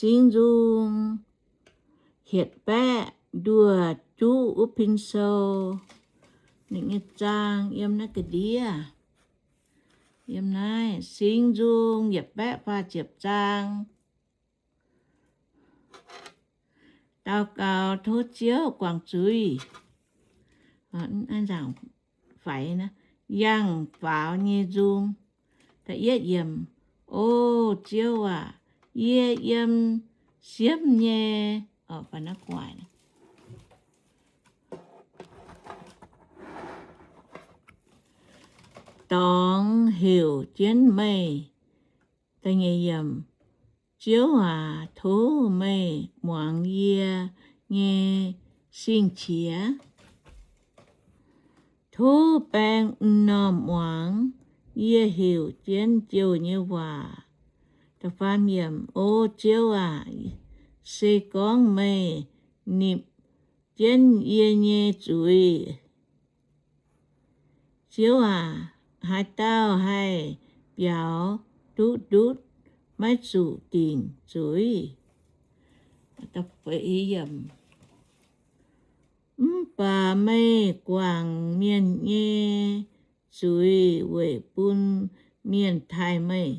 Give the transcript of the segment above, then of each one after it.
Singx Nzung hietc baeqv nduoh juqv wuov pin sou. Ninh nyei zaang yiem naaiv ga'ndiev. Yiem naaiv Singx Nzung yietc baeqv faah ziepc zaang. Daux gaux tov Ziouv guangc zuiz. Nzaangc faix, yangh faaux nyei nzung. O Ziouv aac, yie yiem siemv nyei dorngx heuc jienv meih. Ziouv aac, tov meih muangx yie nyei sing-qiex. Tov baeng m'normh muangx yie heuc jienv jouh nyei waac. O Ziouv aac, se gorngv meih nipc jienv yie nyei zuiz, Ziouv aac, haaix dauh haih biaux duqv ndutv, maiv zuqc dingc zuiz? Mv baac meih guangc mienh nyei zuiz weic bun mienh taaih meih.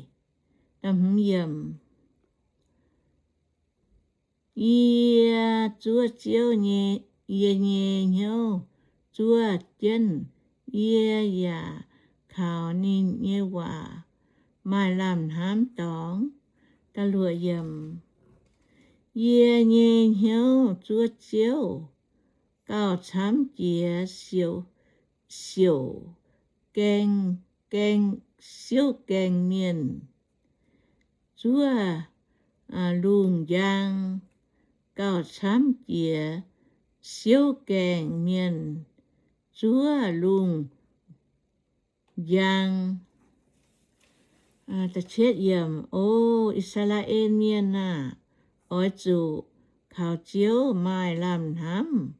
Yie zuov Ziouv nyei, yie nyei hnyouv zuov jienv, yie yaac kaux ninh nyei waac maaih lamh hnamv dorngx. Yie nyei hnyouv zuov Ziouv gauh camv jiex siouc, siouc gaeng, gaeng, siouv gaengh mienh zuov lungh njang, gauh camv jiex siouv gaengh mienh zuov lungh njang. O I^saa^laa^en Mienh aah! Oix zuqc kaux Ziouv maaih lamh hnamv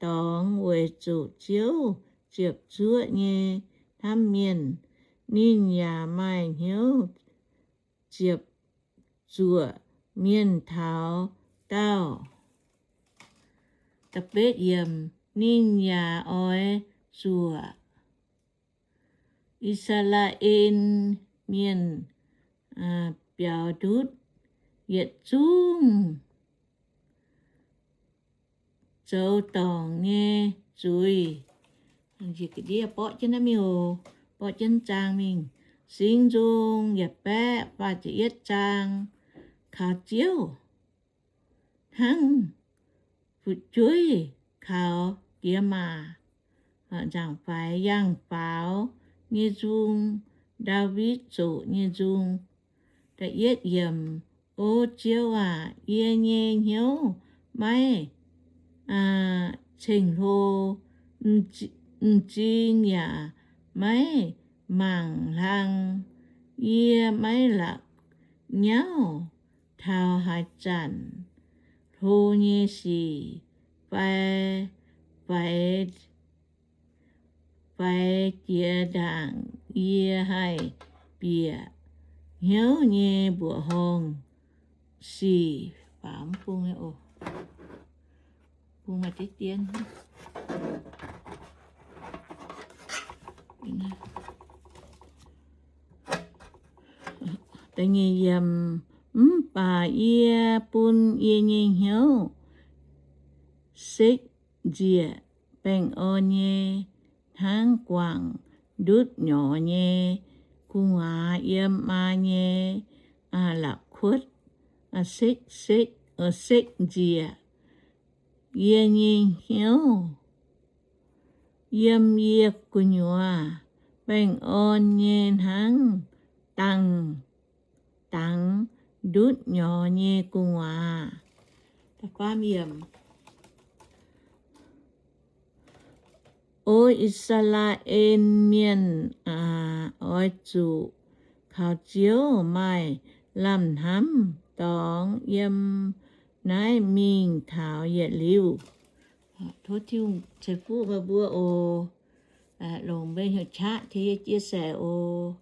dorngx, weic zuqc Ziouv ziepc zuoqv nyei hnamv mienh. Ninh yaac maaih hnyouv ziepc zuoqc mienh taux daauh. Ninh yaac oix zuoqc I^saa^laa^en Mienh biaux ndutv yietc zungv zoux dorngc nyei zuiz. Borqv jienv naaiv mingh oc. Borqv jienv zaang mingh. Singx Nzung yietc baeqv faah ziepc yietv zaang. Kaux Ziouv hnangv fu'jueiv kaux diex maac. Nzaangc faix, yangh faaux nyei nzung. Ndaawitv Zoqc nyei nzung. O Ziouv aac, yie nyei hnyouv maiv ceng-hlo, m'zing yaac maiv mangc hlang. Yie maiv la'nyauv taux haaix zanc hlo nyei sic fai, fai faix jiex ndaangc yie haih bieqc hnyouv nyei mbuoqc horngh sic. Mv baac yie bun yie nyei hnyouv sekv nzieqc baengh orn nyei, hnangv guangc ndutv nyorx nyei gu'nguaaz yiem maa nyei la'kuotv sekv, sekv nzieqc. Yie nyei hnyouv yiem yie gu'nyuoz baengh orn nyei hnangv dangh, dangx ndutv nyorx nyei gu'nguaaz. O I^saa^laa^en Mienh aac, oix zuqc kaux Ziouv maaih lamh hnamv dorngx yiem naaiv mingh taux yietc liuz. Tov Tin-Hungh ceix fuqv meih mbuo oc. Longc mbuo hnyouv qaqv tengx yie chia sẻ oc.